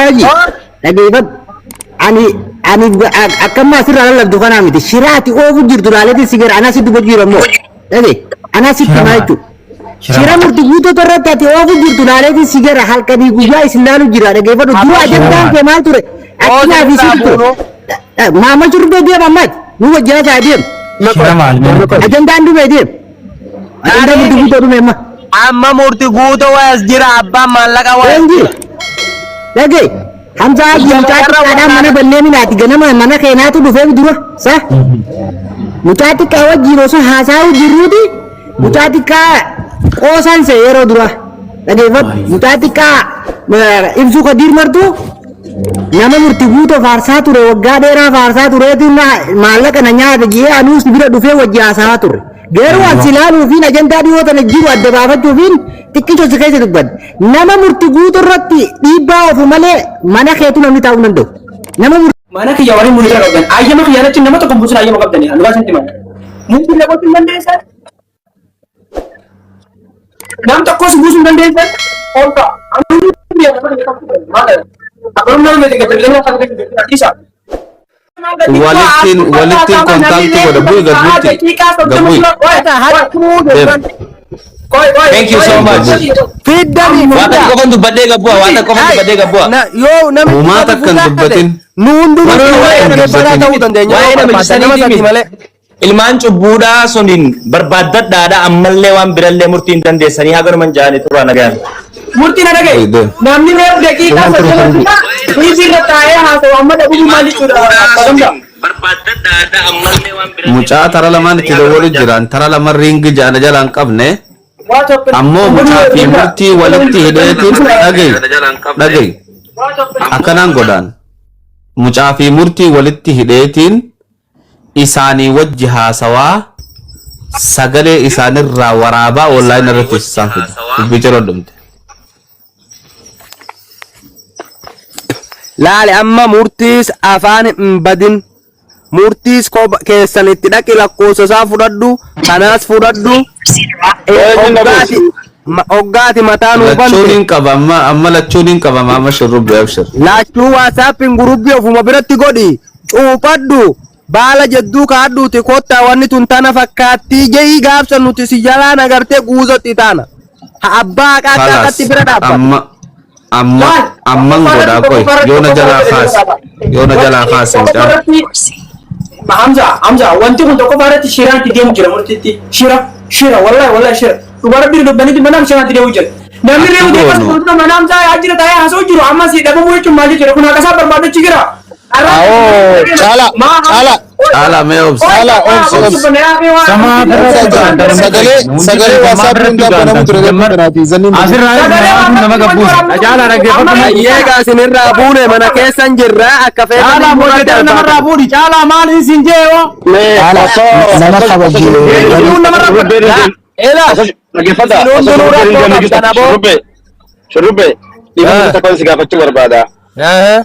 Hamzaa dhageeffadhu. Ani ani akkamma asirraa lallabdu kanaa miti. Shiraati oofu jirtu laaleetiin si gara anaa si dubbatu jira immoo. Dhage anaa sitti himaa jechuudha. Shira murti guutuu irratti ati oofu jirtu laaleetiin si gara halkanii guyyaa isin laalu jira dhageeffadhu. Dura ajandaan kee maal ture? Akkinaa fi sitti ture. Maama shurrubbee deema ammaati. Nu wajjin hasaa deema. Shira maal? Ajandaan dhume deema. Ajandaan murti guutuu dhume amma. Amma murti guutoo waas jira abbaan maallaqa waas Eenji. Dhagee. Hamza Haji mucaa xiqqaadhaan mana bannee minaati ganama mana keenaatu dhufee dura sa mucaa xiqqaa wajjin osoo haasa'uu jirruuti mucaa xiqqaa qoosaan se yeroo dura dhageeffadhu mucaa xiqqaa ibsuu kadiir martuu nama murti guutoo faarsaa ture waggaa dheeraa faarsaa tureetu maallaqa na nyaata jee anuus bira dhufee wajji haasa'aa ture. Garuu as ilaaluufiin ajandaa dhiyoo tana jiru adda baafachuufiin xiqqisho si keessa dubbadde. Nama murti guutuu irratti dhiibbaa ofu malee mana keetu namni taa'uu hin danda'u. Nama murti Mana kiyya warri murtii qabdan. Ayyama kiyya achi nama tokko buusin ayyama qabdani. Ani dhugaa sitti hima. Murtii lafa hin dandeessan. Nam tokkos buusuu hin dandeessan. Olfa. Ani biyya nama kiyya qabdu. Maal? Abbaan nama miti gadi nama kan gadi isa. Walittiin walittiin kontaaktii godha bu'i gad buuti. Gad bu'i. Deem. Thank you so much. Fiddani Waan fidda. takka qofan dubbadhee gabbu'a. Waan takka qofan dubbadhee gabbu'a. Yoo namichi Uumaa tokko takka hin fuudhaa dubbatin. Nu hundinuu Waa'ee waa'ee namicha nama ta'uu dandeenya. Waa'ee Yoo namicha barbaaddan nama saniitii sadii miti. malee. Ilmaan cubbuudhaa suniin barbaaddadhaadha ammallee waan birallee murtii hin dandeessanii haganuman ja'anii turaa nagaan. Murtiin na dhagaye. Deem. Namni reef daqiiqaa 30 dhiisii irra taa'ee haasa'u amma dhabuu maal jechuudha? Abbaa Barbaaddadhaadha ammallee waan birallee Mucaa tara lamaan itti dawwalu jiran tara lama riingi ja'ana jala hin qabne ammoo mucaa fi murtii walitti hidheetiin dhagayi dhagayi akkanaan godhaan mucaa fi murtii walitti hidheetiin isaanii wajji haasawaa sagalee isaanirraa waraabaa online irratti isaan fida dubbii ciroo dhumte. Laale amma murtiis afaan hin badin. Murtiis kopha keessan itti dhaqi lakkoofsa isaa fudhadhu kanaas fudhadhu. Hoggaati hoggaati mataa nuu Lachuun bante. hin qaba amma amma lachuun hin qabama amma shurrubbee abshir. Laachuu waasaappiin gurubbii ofuma biratti godhi. Cuuphadhu. Baala jedduu kaadhuuti kottaa wanni tun tana fakkaattii je'ii gaafsa nuti si jalaan agartee guuzotti taana. Ha abbaa haqaa akka Kalaas haqatti bira dhaabbata. amma amma amman godhaa qoy yoona jalaa kaase yoona jalaa kaase mucaan. Hamza, Hamza, wanti kun tokkoffaa irratti shiraan itti deemu jira murtiitti. Shira, shira, wallahi, wallahi shira. Dhugaa rabbii dubbanitti mana shiraan itti deemu jira. Namni reefu Akki deemas goonu. fuuldura mana Hamzaa yaa jira taa'ee haasa'u jiru amma si dhabamuu jechuun maal jechuudha kun haqasaa barbaadachi jira. Awoo, caala, caala, Caalaa mee obsi. caala, obsi, obsi. Samaa biratti gaantan. Sagalee, sagalee WhatsApp hundaa banamu ture reefu kanaati. Zanniin banamu. Asirraa namaatu nama gabbuusa. Caalaa dhaggeeffadhu. Eegaa isinirraa buune mana keessan jirra akka feetan Caalaa mooteetara namarraa fuudhi. Caalaa maal isin jee hoo? nama kabajee. Eenyuun namarraa fuudhi? Ela Dhaggeeffadha. isin Osoo hundinuu shurrubbeen hin rakkoo deemne qabdan aboo. shurrubbee shurrubbee dhiifama takka si gaafachuu barbaada.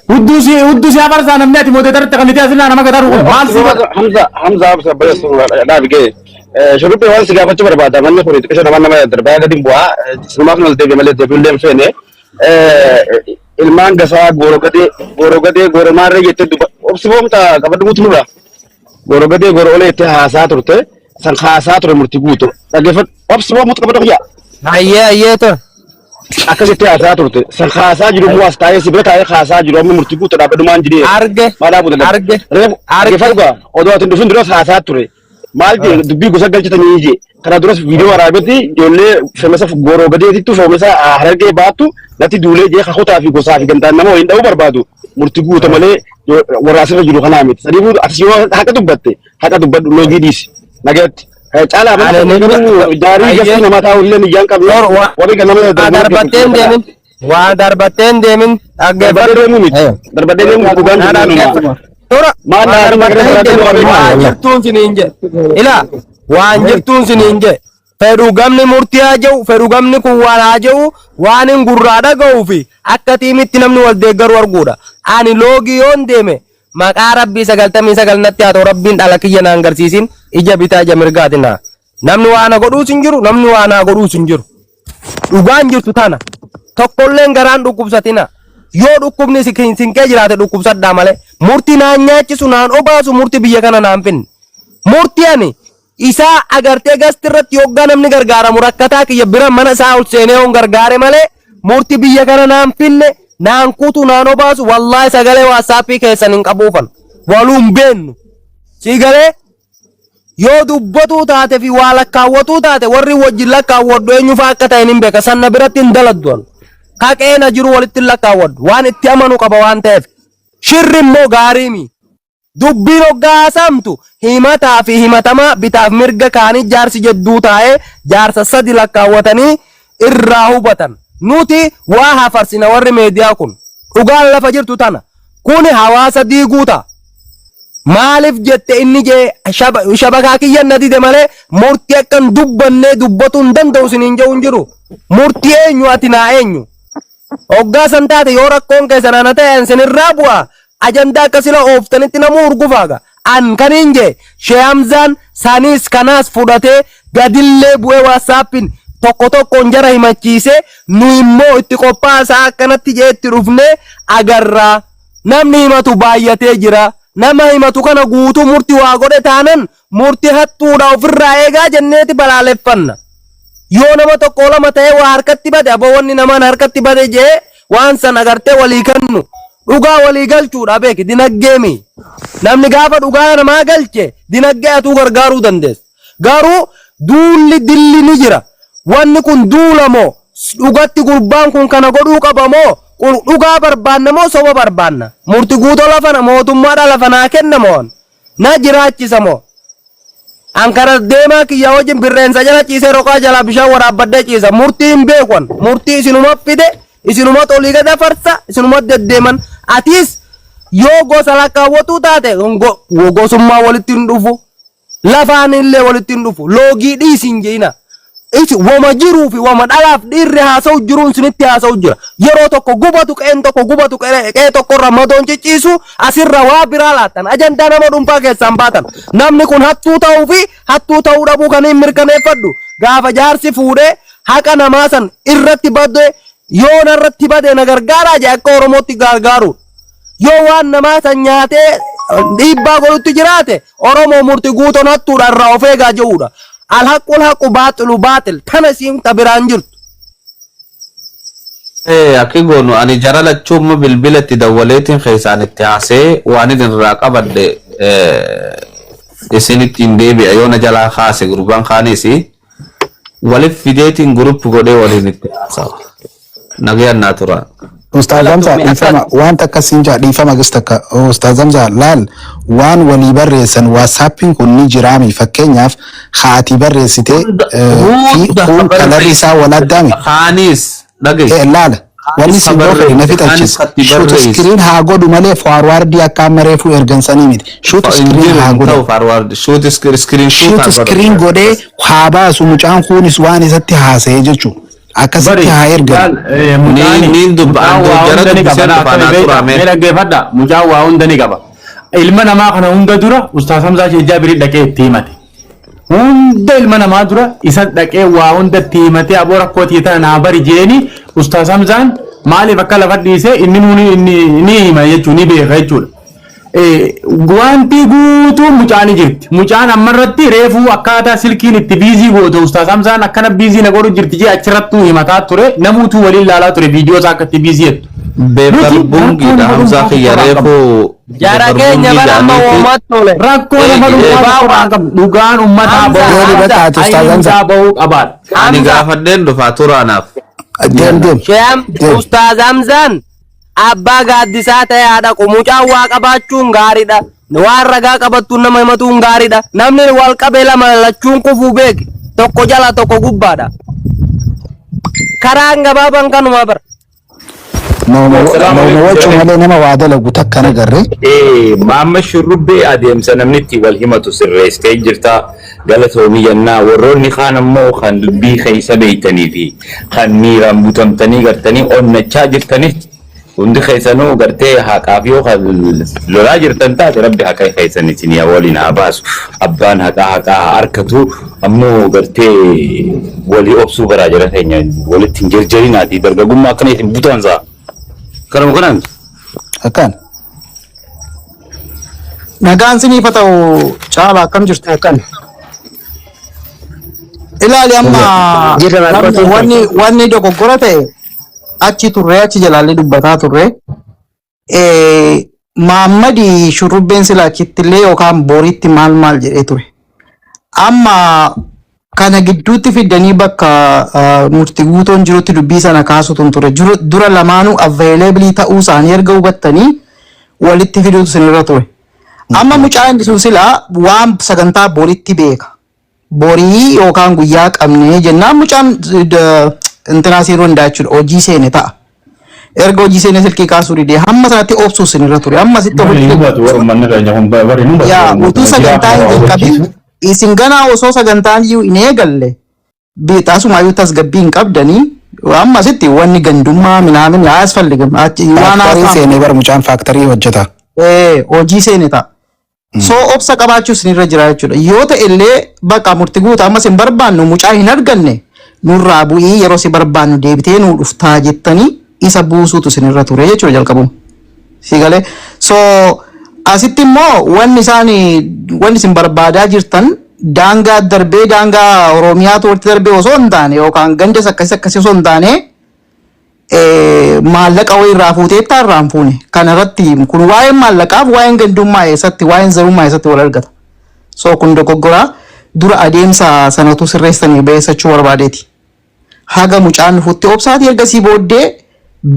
Hudduu si hudduu si afarsaa namni ati mooteetara itti kannitee asirraa nama gataru kun maal si godha? Hamza Hamza Hamza baleessu dhaabi ga'e. Shurrubbee waan si gaafachuu barbaada manni kun xiqqisho nama nama darbaa gadi bu'aa sinumaaf nol deebi'e malee deebi'uu illee hin feene. Ilmaan gasaa goorogadee goorogadee gooromaarree jettee duba obsi boomta qabadhu guutuu nurra. Goorogadee gooroolee jettee haasaa turte san haasaa ture murtii guutu dhaggeeffadhu obsi boomta qabadhu kiyya. Ayyee ayyee to. Akkasitti haasaa turte san haasaa jiru immoo as taa'ee si bira taa'ee haasaa jiru amma murtii guutuu dhaabbadhumaan jiree. Arge Maal dhaabu danda'u? arge Reefu arge. dhaggeeffadhu gaa odoo ati hin dhufin duras haasaa ture. Maal jee dubbii gosa galchitanii jee kana duras viidiyoo waraabetti ijoollee feemasa gooroo gadeetittu feemasa harargee baattu natti duulee jee kakutaa fi gosaa fi gantaan nama waliin dha'uu barbaadu murtii guuta malee warra asirra jiru kanaa miti. Saniifuu atis yoo haqa dubbatte haqa dubbadhu loogii dhiisi nagayatti. Caalaa mana Ani garuu daarii gasii namaa taa'u illee miyyaan qabne Tor warri ganama waa darbattee hin deemin. Waa darbattee hin deemin. darbadhee Dhaggeeffadhu. deemuu miti. Darbadhee deemuu miti dhugaan Na jiru kanuma. dhaggeeffadhu. Tura Maal waa dhaabni darbattee magariisa hin irratti deemin. nu Waan qabeenya. jirtuun siniin jedhe. Ilaa waan jirtuun siniin jedhe. Fedhu gamni murtii haa jedhu, fedhu gamni kun waan haa jedhu, waan hin gurraa dhaga'uu fi akka tiimitti namni wal deeggaru arguudha. Ani loogii yoon deeme maqaa rabbii 99 natti haa ta'u rabbiin dhala kiyya naan garsiisin ija bitaa ija mirgaati naa. Namni waa na godhuus hin jiru, namni waa naa godhuus hin jiru. Dhugaan jirtu tana. Tokkolleen garaan dhukkubsatina. Yoo dhukkubni sin kee jiraate dhukkubsadhaa malee murti naan nyaachisu, naan obaasu, murti biyya kana naan finne. Murti ani isaa agartee gasti irratti yoggaa namni gargaaramu rakkataa kiyya bira mana isaa ol seenee yoon gargaare malee murti biyya kana naan finne, naan kutu, naan obaasu. Wallaahi sagalee WhatsAppii keessan hin qabuufan waluun beennu sii galee. Yoo dubbatuu taate fi waa lakkaawwatuu taate, warri wajjin lakkaawwadhu eenyu fa'aa akka ta'e hin beeka. Sanna biratti hin daladdu. Haqee na jiru walitti hin lakkaawwadhu, waan itti amanu qaba waan ta'eef. Shirri immoo gaarii mi dubbiin hoggaa haasamtu himataa fi himatamaa bitaaf mirga kaanii jaarsi jedduu taa'ee jaarsa sadi lakkaawwatanii irraa hubatan. Nuti waa hafarsina. Warri meediyaa kun dhugaan lafa jirtu tana kuni hawaasa diiguu ta'a. Maaliif jette inni jee shabakaa kiyyan na dide malee murtii akkan dubbannee dubbatuu hin danda'u isiniin jedhu hin jiru. Murtii eenyu, ati naa eenyu? Hoggaa san taate yoo rakkoon keessan ana ta'e an sinirraa bu'a. Ajandaa akka sila ooftanitti namuu urgufaaga. An kaniin jee Shee Hamzaan sanis kanaas fudhatee gadillee bu'ee WhatsAppiin tokko tokkoon jara himachiisee, nu immoo itti qophaasaa akkanatti jee itti dhufnee agarraa. Namni himatu baay'atee jira. Nama himatu kana guutuu murti waa godhe taanan murti hattuudha, ofirraa eegaa jenneeti balaaleffanna. Yoo nama tokko lama ta'ee waa harkatti bade, aboo wanni namaan harkatti bade jee waan san agartee walii kennu dhugaa walii galchuudha beeki dinaggeemi. Namni gaafa dhugaa namaa galche dinaggee atuu gargaaruu dandeessa. Garuu duulli dilli ni jira. Wanni kun duula moo dhugatti gurbaan kun kana godhuu qaba moo dhugaa barbaanna moo soba barbaanna? Murti guutoo lafa mootummaadha lafa naa kenna moo na jiraachisa moo? Ankara deemaa kiyya wajjin birreensa jala ciisee roqaa jalaa bishaan waraabbadhee ciisa. Murtii hin beekwan. Murtii isinuma fide, isinuma olii gad farsa, isinuma deddeeman. Atis yoo gosa lakkaawwatuu taate gosummaa walitti hin dhufu. Lafaan illee walitti hin dhufu. Loogii dhiisi hin je'ina. Isi wama jiruu fi wama dhalaaf dhiirri haasa'u jiruun isinitti haasa'u jira. Yeroo tokko gubatu, qe'een tokko gubatu, qe'ee tokkorra madoon cicciisu, asirra waa biraa laattan. Ajandaa nama dhuunfaa keessaan baatan. Namni kun hattuu ta'uu fi hattuu ta'uu dhabuu kan hin mirkaneeffadhu. Gaafa jaarsi fuudhee haqa namaa san irratti bade, yoo narratti bade na gargaaraa jee akka Oromootti gargaaru. Yoo waan namaa san nyaatee dhiibbaa godhutti jiraate, Oromoo murti guutoon hattuudha, irraa of eegaa jechuudha. الحق الحق، باطل باطل. Tana isiin ta biraan jirtu. Akki goonu ani jara lachuumma bilbila itti dawwaleetiin keessaan itti haasee waan inni irraa qabadhe isinitti hin deebi'a. Yoo na jalaa kaase gurbaan kaanis walif fideetiin group godhee waliin itti haasawa. Nagayaan naa tura. Ustaaz Hamza, dhiifama, wanta akkasiin jaa, dhiifama gis takka. Ustaaz Hamza, laal, waan walii barreessan WhatsAppiin kun ni jiraami. Fakkeenyaaf haati barreessite fi kun kalarri isaa wal addaami. Kaanis dhagaye. Laala, wanni si fedhe na fixachiisa. Shoot screen haa godhu malee forwardii akka amma reefuu ergansanii miti. Shoot screen haa godhu. Forward shoot screen. Shoot screen godhee haa baasu, mucaan kunis waan isatti haasa'ee jechuudha. Akkasitti haa ergan. Niin jara dubbisee dhufaanaa turame. Mee dhaggeeffadha, mucaan waa hunda ni qaba. Ilma namaa kana hunda dura Ustaaz Hamzaa Sheekh Jaabirii dhaqee itti himate. Hunda ilma namaa dura isa dhaqee waa hunda itti himatee, aboo rakkoo tana naa bari jeeni. Ustaaz Hamzaan maaliif akka lafa dhiisee inni inni ni hima jechuun ni beeka jechuudha. Wanti guutuun mucaan ni jirti. Mucaan ammarratti reefuu akkaataa silkiin itti busy goote, Ustaaz Hamzaan akkana busy na godhu jirti jee achirrattuu himataa ture. Namuutuu waliin laalaa ture viidiyoo isaa akka itti busy jettu. Beebar bungiidha Hamzaa kiyya reefuu. Jara keenya bara amma uummatu tole. Rakkoo nama dhuunfaa tokko irraa qabu. Dhugaan uummataa Deebi bakka ati Ustaaz Hamza. bahuu qabaadha. Ani gaafadheen dhufaa turaanaaf. Deem, deem. Sheem Ustaaz Hamzaan abbaa gaaddisaa ta'e haa dhaqu. Mucaan waa qabaachuun gaariidha. Waan ragaa qabattuun nama himatuun gaariidha. Namni wal qabee lama lachuun kufuu beeki. Tokko jala, tokko gubbaadha. Karaan gabaabaan kanuma bara. Nama wacuu malee nama waa dalagu takka nagarre. Maamma Shurrubbee, adeemsa namni itti wal himatu sirreessitee jirta. Galatoomii jennaa. Warroonni kaan ammoo kan dubbii keessa beeytanii fi kan miiraan butamtanii gartanii onnachaa jirtanis, hundi keessanuu gartee haqaaf yoo kan lolaa jirtan taate, rabbi haqa keessan isinii waliin haa baasu. Abbaan haqaa haqaa haa harkatu. Ammoo gartee walii obsuu baraa jara keenya, walitti hin jarjarinaati, dargagummaa akkana isin butansaa. Kanuma kanaan. Akkaan. Nagaan siniif haa ta'u caala akkam jirtu akkan. Ilaali amma Jirra namni Maarkos. wanni dogoggora ta'e achi turre achi jalaallee dubbataa turre. Maammadi shurrubbeen sila achitti illee yookaan boriitti maal maal jedhee ture. Amma kana gidduutti fiddanii bakka murtii guutoon jirutti dubbii sana kaasutu ture. Dura lamaanuu available ta'uu isaanii erga hubattanii walitti fiduutu isinirra ture. Amma mucaan sun silaa waan sagantaa boritti beeka. Borii yookaan guyyaa qabnee jennaan mucaan intinaa siiruu danda'a jechuudha. Hojii seene ta'a. Erga hojii seene silkii kaasuu didee hamma sanatti obsuu isinirra ture. Amma sitti Warri ofitti hin hubatu warri keenya kun warri hin hubatu. Yaa utuu sagantaa hin jalqabin isin ganaa osoo sagantaan iyyuu hin eegalle tasumaayyuu tasgabbii hin qabdanii amma sitti wanni gandummaa minaamin yaa asfalligam achi waan Faaktarii haasa'amu seenee bara mucaan faaktarii hojjeta. Hojii seene ta'a. So obsa qabaachuu isinirra jira jechuudha. Yoo ta'e illee bakka murtii guutaa ammas hin barbaannu mucaa hin arganne nurraa bu'ii yeroo si barbaannu deebitee nuu dhuftaa jettanii isa buusuutu isinirra ture jechuudha jalqabuma. Si galee so asitti immoo wanni isaan wanni isin barbaadaa jirtan daangaa darbee daangaa Oromiyaatu walitti darbee osoo hin taane yookaan gandas akkasii akkasii osoo hin taane maallaqa wayii irraa fuuteettaa irraa hin fuune. Kana irratti kun waa'een maallaqaaf waa'een gandummaa eessatti waa'een zarummaa eessatti wal argata. So kun dogoggoraa dura adeemsa sanatu sirreessanii beessachuu barbaadeeti. Haga mucaan dhufutti obsaatii ergasii booddee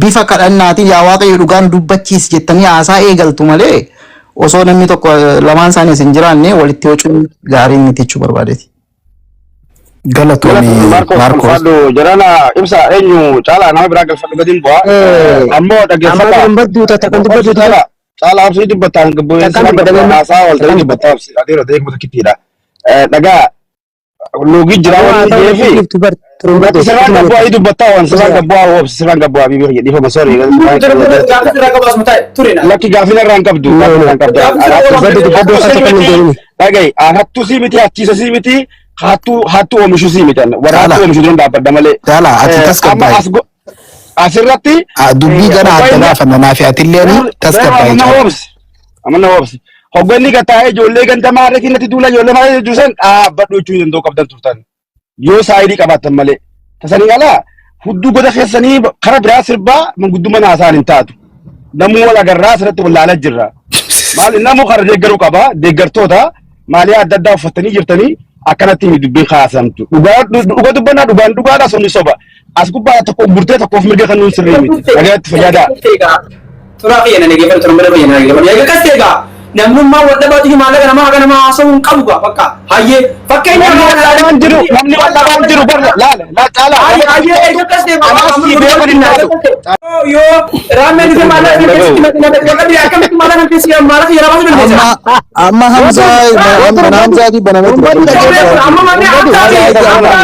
bifa kadhannaatiin yaa Waaqayyo dhugaan dubbachiisi jettanii haasaa eegaltu malee osoo namni tokko lamaan isaanii as hin jiraanne walitti wacuun gaarii miti jechuu barbaadeeti. Galatoomi Maarkos Maarkos. ulfaadhu jarana ibsa eenyu caalaa nama biraa galfadhu gadiin bu'a. Ammoo Amma dhaggeeffata. dubbaddu takkan dubbaddu Caalaa caalaa obsii dubbataan Takkan dubbadha haasaa wal ta'ee dubbataa obsii adeera ta'ee kuma tokkittiidha. Dhagaa loogii jira Haa wanni ta'u jeefi. dhiiftu bar turumbatu. Sirraan gabbu'aa dubbataa waan sirraan gabbu'aa obsi sirraan gabbu'aa bibi dhiifama sorry. Gaaffii irraa qabaas mataa ture na. Lakki gaafii irraa hin qabdu gaafii irraa hin qabdu. Dubbaddu dubbaddu akka takkan hin deemine. Dhaga'i hattuu sii miti hattiisa sii miti hattuu hattuu oomishu sii miti warra Caalaa. hattuu oomishu duran dhaabbadha malee. Caalaa ati Amma tasgabbaa'e. as asirratti Dubbii gana adda baafanna naa fi atilleen tasgabbaa'e Amma caalaa. obsi. Amma obsi. Hogganni gataa'ee ijoollee ganda maarree natti duula ijoollee maarree jechuun dhaabbadhu jechuu danda'u qabdan turtan. Yoo saayidii qabaattan malee. Tasanii alaa hudduu goda keessanii kara biraa sirbaa manguddummaa naasaan hin taatu. Namuu wal agarraa asirratti wallaalaa jirra. Maali namuu kara deeggaruu qaba deeggartoota maalii adda addaa uffatanii jirtanii akkanatti mi dubbiin kaasamtu. Dhugaa dubbannaa dhugaan dhugaadha sunni soba. As gubbaa tokko murtee tokkoof mirga kan nuun sirrii miti. Dhagaatti fayyadaa. Turaa fayyana nageeffatu turan fayyana nageeffatu. Egaa akkas ta'e egaa namnummaa wal dhabaatu iyyuu maallaqa namaa haga namaa haasa'uu hin qabu gaa bakka hayyee fakkeenyaaf Namni wal dhabaan jiru namni wal dhabaan jiru barra laala laa caalaa. Hayyee hayyee egaa akkas ta'e Anaas si beekan hin taatu. Yoo raameen dhufe maallaqa kan keessatti maxxanee akkamitti maallaqa kan keessatti maallaqa yeroo baasuu dandeessa. Amma Hamzaa mana Hamzaatii banamee ture. Amma manni akka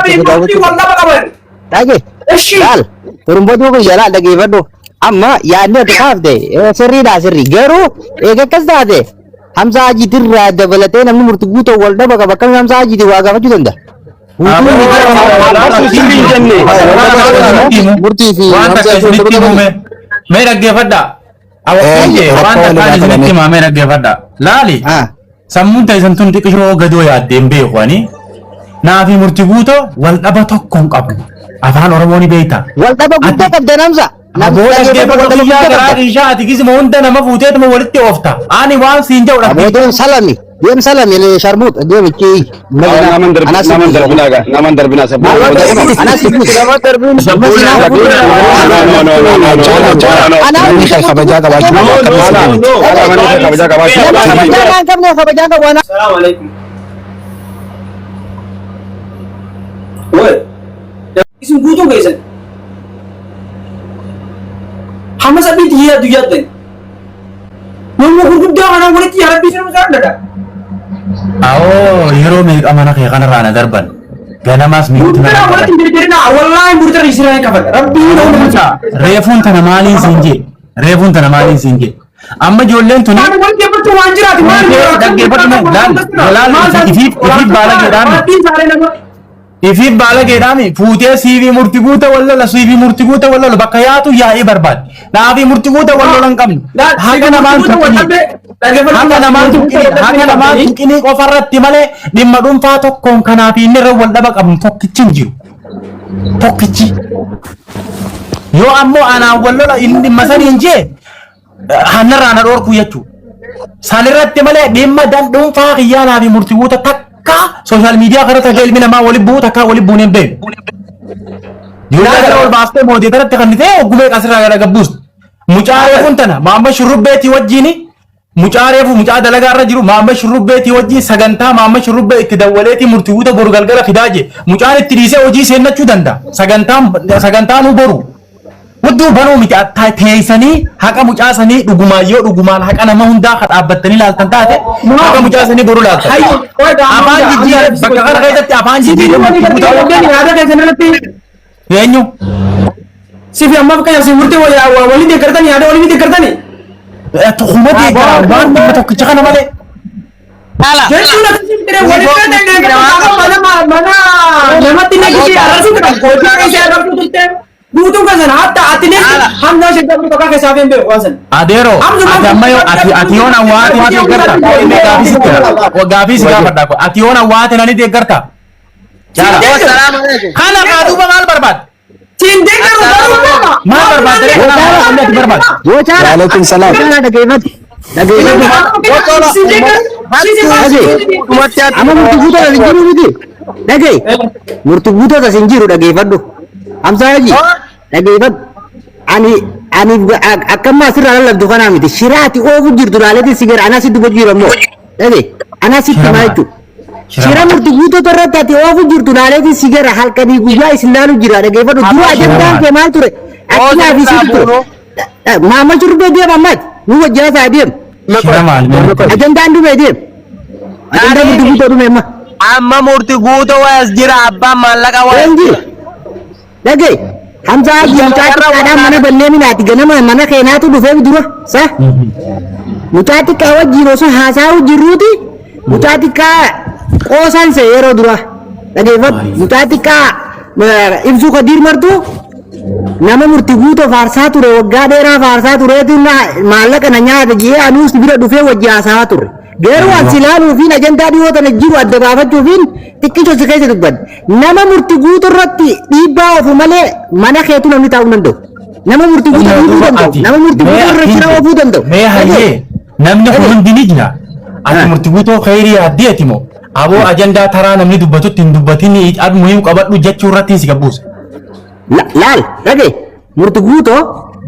fi murtii wal dhaba qaban. Dhage. Ishi. Laal. Turumbatu kun jalaa dhageeffadhu. Amma yaadni ati kaafte sirriidha sirrii. Garuu eega akkas taate Hamzaa Hajiitirraa dabalatee namni murtii guutuu wal dhaba qaba. Akkamiin Hamzaa Hajiitii waa gaafachuu danda'a? Murtii fi Waan takka Hamzaa isinitti himume mee dhaggeeffadhaa. Awwaajee waan Rakkoo takka walirraa isinitti qabame. himaa mee dhaggeeffadhaa. Laali sammuun teessan tun xiqqishoo gadoo yaaddee hin beeku ani. Naa fi murtii guutoo wal dhaba tokko hin qabu. Afaan Oromoo ni beekta. Wal dhaba guddaa qabda Hamza. Aboo dhaggeeffadhu biyyaa garaa dhiishaa ati gisuma hunda nama fuuteetuma walitti oofta. Ani waan siin jedhu Aboo deem salami. Deem salami sharmuut deem ichi. Naman darbinaa gaa naman darbinaa sabbo. Anas Namni kan kabajaa qabaachuu qabu akka sirrii miti. Kabajaa qabaachuu Nama kabajaa hin qabne kabajaa qabu ana. Salaamu alaikum. Wai. Isin guutuu keessan. Hamma sabbiitti yaaddu yaaddan. Namni gurguddaa kanaan walitti yaa rabbii sirba isaan dhadha. Awoo yeroo meeqa mana kee kanarraa na darban. Ganamaas miidhagina Murtira walitti hin dirdirina wallaahi murtira isirraa hin kafala. Rabbii nama Hamza reefuun tana maaliin siin jee reefuun tana maaliin siin jee amma ijoolleen tuni Maal walitti dhaggeeffachuu waan jiraati maal dhaggeeffadhu laal laal ifiif ifiif baala jedhaan Ifiif baalageedhaami fuutee siifii murti guuta wal lola siifii murti guuta wal lola bakka yaatu yaa'ii barbaade. Naafii murti guuta wal lola hin qabnu. Haqa namaan tuqinii. Haqa namaan tuqinii. Haqa namaan tuqinii qofarratti malee dhimma dhuunfaa tokkoon kanaaf inni irra wal dhaba qabnu tokkichi hin jiru. Tokkichi. Yoo ammoo anaan wal lola inni dhimma saniin jee hannarraa na dhorku jechuudha. San irratti malee dhimma dan dhuunfaa kiyyaanaa fi murtii guuta takka social media kanarratti akka ilmi namaa waliin bu'u takka waliin buunee hin beeku. Yoo gara ol baastee moodeetaratti kan ta'e oggumee qasirraa gara gabbuustu. Mucaa reefuun tana maamma shurrubbeetii wajjin mucaa reefu mucaa dalagaa irra jiru maamma shurrubbeetii wajjin sagantaa maamma shurrubbee itti dawwaleetii murtii guuta boru galgala fidaa jee mucaan itti dhiisee hojii seennachuu danda'a. Sagantaan sagantaanuu boru. Hudduu banuu miti teessanii haqa mucaa sanii dhugumaan yoo dhugumaan haqa nama hundaa ka dhaabbattanii laaltan taate haqa mucaa sanii boru laaltan. Afaan jijjiire bakka kana keessatti afaan jijjiire eenyu? Sifi amma fakkeenyaaf si murtee waliin deeggartanii yaada waliin deeggartanii. Kuma deeggaraa waan dhimma tokkicha kana malee. Ala. Jechuun akkasii miti waliin deeggartanii mana mana namatti nagishee arrabsuu turan hojii keessee arrabsuu turte. Guutuun kan sana hatta atileet hamzaa shaggar bakka keessaa fi hin beeku waan sana. Adeero, ati amma yoo ati ati yoon awwaate ni deeggarta. Inni gaafii sitti hima. Gaafii si gaafadha. Ati yoon awwaate nani deeggarta. Jaala. Assalaamu alaikum. Kana kaa duuba maal barbaadde? Siin deeggaru garuu nama. Maal barbaadde? Kana maal ati barbaadde? Gochaara. Waalaikum salaam. Gochaara dhageeffadhu. Dhageeffadhu. Siin deeggaru. Amma murtii guutuu as hin jiru miti. Dhaga'i. Murtii guutuu as hin jiru dhageeffadhu. Hamzaa Haji dhageeffadhu. Ani ani akkamma asirraa lallabdu kanaa miti. Shiraati oofu jirtu laaleetiin si gara anaa si dubbachuu jira immoo. Dhaga'i. Anaa sitti himaa jechuudha. Shira murtii guutuu irratti ati oofu jirtu laaleetiin si gara halkanii guyyaa isin laalu jira dhageeffadhu. Dura ajandaan kee maal ture? Akkinaa fi sitti ture. Maamma shurrubbee deema ammaati. Nu wajjin haasa'aa deema. Shira maal? Ajandaan dhume deema. Ajandaan murtii guutuu dhume amma. Amma murti guutuu waas jira abbaan maallaqa waas Eenji. jira. Dhaga'i. Hamzaa Haji mucaa xiqqaadhaan mana bannee minaati ganama mana keenyaatu dhufee dura. Sa? Mucaa xiqqaa wajjin osoo haasa'uu jirruuti mucaa xiqqaa qoosaan se yeroo dura. Dhageeffadhu. Mucaa xiqqaa ibsuu kadiir martuu nama murti guutoo faarsaa ture waggaa dheeraa faarsaa tureetu maallaqa na nyaata jee anuus bira dhufee wajji haasa'aa turre. Garuu an si ilaaluufiin ajandaa dhiyoo tana jiru adda baafachuufiin xiqqisho si keessa dubbadhe. Nama murti guutuu irratti dhiibbaa oofu malee mana keetu namni taa'uu hin danda'u. Nama murti guutuu dhiibuu danda'u. Nama murti guutuu irra shira oofuu danda'u. Mee hayyee namni kun hundi ni jira. Ati murti guutuu kheyrii yaaddeeti moo? Aboo ajandaa taraa namni dubbatutti hin dubbatin ad muhiim qabadhu jechuu irratti si gabbuuse. Laal dhagaye murti guutoo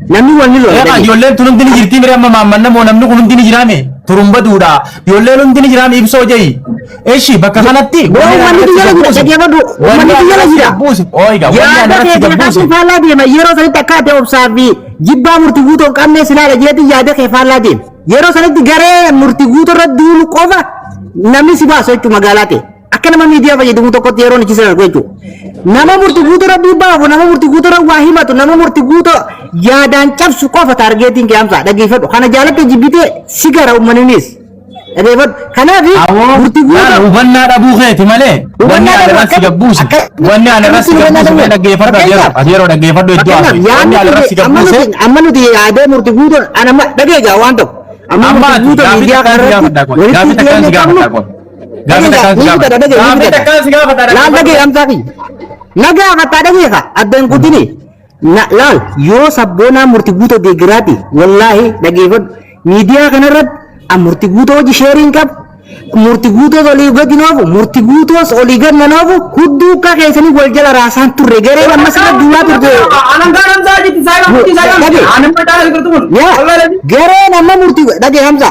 namni wal ni lola Eegaa dhagaye. ijoolleen tun hundi ni jirtii mire amma maammanna moo namni kun hundi ni jiraame turumba duudha ijoolleen hundi ni jiraame ibsoo jeyi. Eshi bakka kanatti Boo wanni uummanni ani biyya irratti jira gabbuuse dhaggeeffadhu wanni uummanni ani biyya irratti jira. gabbuuse ooyiga wanni ani Yaada irratti kee kana gabbuuse. kaasuu faallaa deema yeroo sanitti akka ati obsaa fi jibbaa murti guutoo hin qabne silaala jeetii yaada kee faallaa deema. Yeroo sanitti garee murti guutuu irratti duulu qofa namni si baasu jechuudha magaalaa ta'e. Akka nama miidiyaa fayyadamu tokkotti yeroo inni argu jechuudha. Nama murti guutuu irra dhiibbaa ofu, nama murti guutuu irra waa himatu, nama murti guutuu yaadaan cabsu qofa taargeetiin kee hamsaa dhaggeeffadhu. Kana jaalatte jibbitee si gara uummanninis. Dhaggeeffadhu. Kanaaf Awoo murti laala guutuu hubannaa dhabuu keeti malee wanni hubannaa ani dhabuu irratti gabbuuse wanni ani akkamitti irratti hubannaa gabbuuse mee dhabuu dhaggeeffadhu fakkeenyaaf adeeroo adeeroo dhaggeeffadhu iddoo fakkeenyaaf haasa'e wanni yaadni ani irratti nuti amma gabbuuse nuti amma nuti yaadee murti guutuu ana dhageegaa waan tokko amma amma murti ati guutuu gaafii miidiyaa takkaan si kanarratti gaafadha kun walitti gaafii takkaan dhiyeenya si qabnu gaafadha kun gaafii dhageegaa takkaan si ni gaafadha fudhadha dhagee ni gaafii fudhadha takkaan si gaafadha laal dhaggeeffadhu dhagee hamsaa kiyya nagaa fattaa dhagee ka adda hin kutini laal yoo sabboonaa murti guutuu deeggiraati wallaahi dhageeffadhu miidiyaa kanarratti an murti guutuu hojii sheerii hin qabu murti guutuu olii gadi noofu murti guutuus olii gad na noofu hudduu akka keessanii wal jala raasaan turre gareen amma sirra duulaa turte dhage yaa gareen amma murti dhage Hamza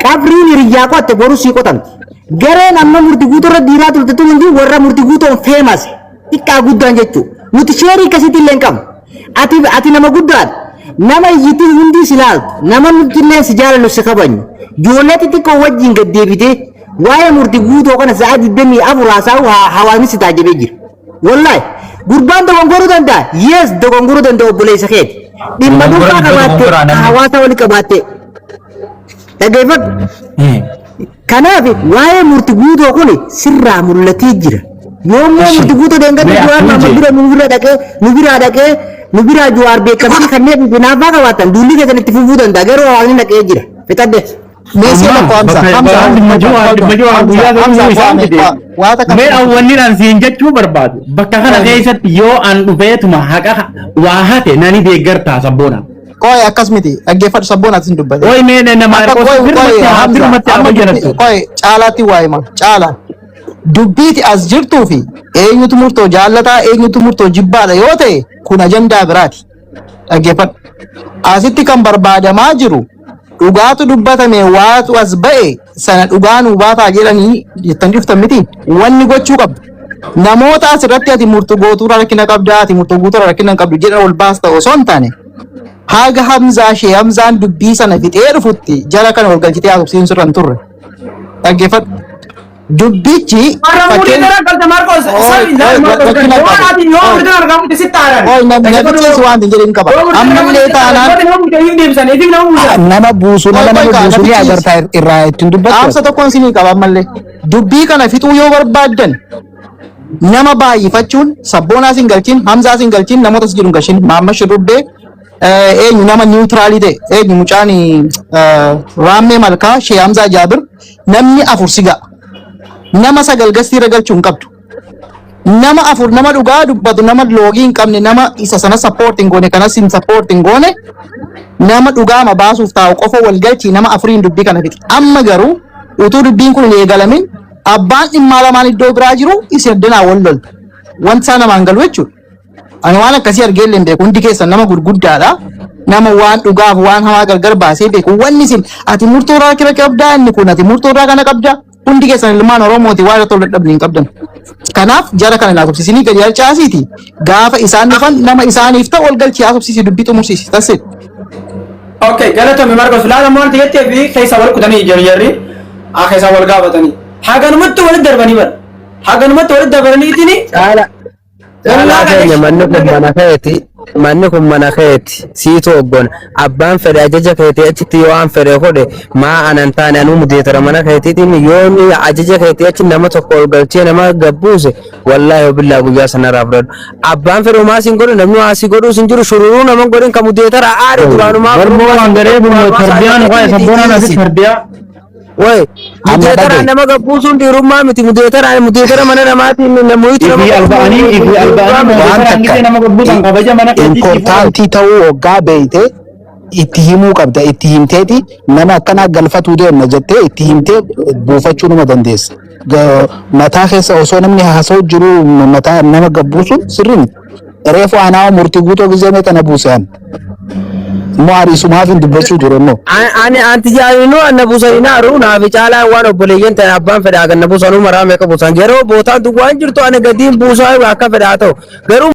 qabriin hiriyyaa qotte boru sii qotamti gareen amma murti guutuu irra diiraa turte tun hundi warra murti guutuun feemas xiqqaa guddaan jechuu nuti sheerii akkasitti illee hin qabnu ati ati nama guddaadha nama iyyiti hundi si laaltu nama nuti illee si jaalannu si kabajnu ijoollee xixiqqoo wajjin gad deebitee waa'ee murti guutuu kana sa'a 24 haasa'u hawaasni si taajabee jira. Wallahi gurbaan dogongoruu danda'a. Yes dogongoruu danda'a obboleessa keeti. Dhimma Dogongora dhuunfaa iddoo qabaatte dogongoraa namni. hawaasa wali qabaatte. Dhaggeeffadhu. Kanaaf waa'ee murti guutuu kun sirraa mul'atee jira. Yoommoo murti guutuu deengatti Mee Jawaar akkam Mahammad jee? dura nu bira dhaqee nu biraa dhaqee nu biraa Jawaar beekamtii kanneen hinaaffaa qabaatan duulli keessan itti fufuu danda'a garuu hawaasni dhaqee jira. Fixadhe. Mee si'a Amma tokko Hamza, bakka Hamza, balaan dhimma hold on, Jawaar dhimma hold on, Jawaar Hamza, guyyaa Hamza, tokko isaan waa fide. waa takka Mee awwanni an siin jechuu barbaadu bakka kana keessatti yoo an dhufeetuma haqa waa hate nani deeggartaa sabboona. Qoy akkas miti dhaggeeffadhu sabboon ati hin dubbate. Qoy mee nama Akka qoy qoy qoy firmatti haa Hamza firmatti haa amma dubbi bayyanattu. qoy caalaatti waa hima caala dubbiiti as jirtuu fi eenyutu murtoo jaallataa eenyutu murtoo jibbaadha yoo ta'e kun ajandaa biraati. Dhaggeeffadhu. Asitti kan barbaadamaa jiru dhugaatu dubbatame waatu as ba'e sana dhugaa nuu baataa jedhanii jettanii dhuftan miti wanni gochuu qabdu. Namoota asirratti ati murtuu gootuurraa rakkina qabdaa ati murtuu guutuurraa rakkina hin qabdu jedhan ol baasta osoo hin taane haga Hamzaa shee Hamzaan dubbii sana fixee dhufutti jara kana ol galchitee haasofsiisuun sirra hin turre. Dhaggeeffadhu. Dubbichi Warra muudii fakkeenya dara galta Marcos. Oi, Sabi oi, laal Marcos. rakkina Yoo qabu. ati yoo Oi, murtiin argamu sitti aaran. oi, namichis waan hin jedhin qaba. Yoo murtiin argamu Ammallee sitti aaran. taanaan Yoo nama buute deebisan. Ifif nama buusan. Nama buusuu Oi, nama oi, nama kaa buusuu ni namichis agartaa irraa ittiin dubbattu. dhaamsa tokkoon isinii qaba ammallee. Dubbii kana fixuu yoo barbaaddan nama baay'ifachuun sabboonaas hin galchin, Hamzaas hin galchin, namoota as jiru hin galchin. Maamma Shurrubbee eenyu nama niwutiraalii ta'e eenyu mucaan Raammee Malkaa Shee Hamzaa Jaabir namni afur si ga'a. Nama sagal gastii irra galchuu hin qabdu. Nama afur nama dhugaa dubbatu nama loogii hin qabne nama isa sana sappoorti hin goone kanas hin sappoorti hin goone nama dhugaama baasuuf taa'u qofa wal galchii nama afuriin dubbii kana fixi. Amma garuu utuu dubbiin kun hin eegalamin abbaan dhimmaa lamaan iddoo biraa jiru isin addanaa wal loltu. Wanti isaa namaan galu jechuudha. Ani waan akkasii argee illee hin beeku. Hundi keessan nama gurguddaadha. Nama waan dhugaaf waan hamaa gargar baasee beeku. Wanni isin ati murtoo irraa kira qabdaa inni kun ati murtoo irraa kana qabdaa. Hundi keessan ilmaan Oromooti waan irratti wal dadhabne hin qabdan. Kanaaf jara kana hin haasofsiisinii gadi harcaasiiti. Gaafa isaan dhufan nama isaaniif ta'u ol galchii haasofsiisi dubbii xumursiisi. That's it. Okay, galatoomi Marcos. Laala ammoo wanti jettee fi keessa wal kutanii jiru jarri. Haa keessa wal gaafatanii. Haganumatti walitti darbanii bara. Haganumatti walitti darbaniitini. Caala caalaa keenya manni kun mana keeti manni kun mana keeti siitu hoggona abbaan fedhe ajaja keetii achitti yoo waan fedhe godhe maa anan taane anuu mudeetara mana keetiitiin yoo inni ajaja keetii achi nama tokko ol galchee nama gabbuuse wallaahi billaa guyyaa sanarraa fudhadhu abbaan fedhe homaa siin godhu namni waa si godhuu sin jiru shururuu nama hin godhin ka mudeetara aare duraanumaa Barmoo waan garee tarbiyaan waa'ee sabboonaan asitti tarbiyaa. Way, Amma mudeetaraan dhagaye. nama gabbuusuun dhiirummaa miti. Mudeetaraan mudeetara mana namaatiin namoota nama Ifi alba'anii ifi alba'anii Waan mudeetara takka hangisee nama gabbuusan kabaja mana keetii siif oolu. importantii ta'uu hoggaa beeyte itti himuu qabda itti himteeti nama akkanaa galfatuu deemna jettee itti himtee buufachuu nama dandeessa. Mataa keessa osoo namni haasa'u jiru mataa nama gabbuusuun sirrii miti. Reefu anaa murtii guutuu gizee meeqa na buuse an. Immoo ariisumaaf hin dubbachuu jiru immoo. Ani anti jaalinu anna buusanii naaru naafi caalaa waan obboleeyyan ta'e abbaan fedhaa ganna buusanuu maraa meeqa buusan yeroo bootaan duwwaan jirtu ani gadiin buusaa akka fedhaa ta'u garuu.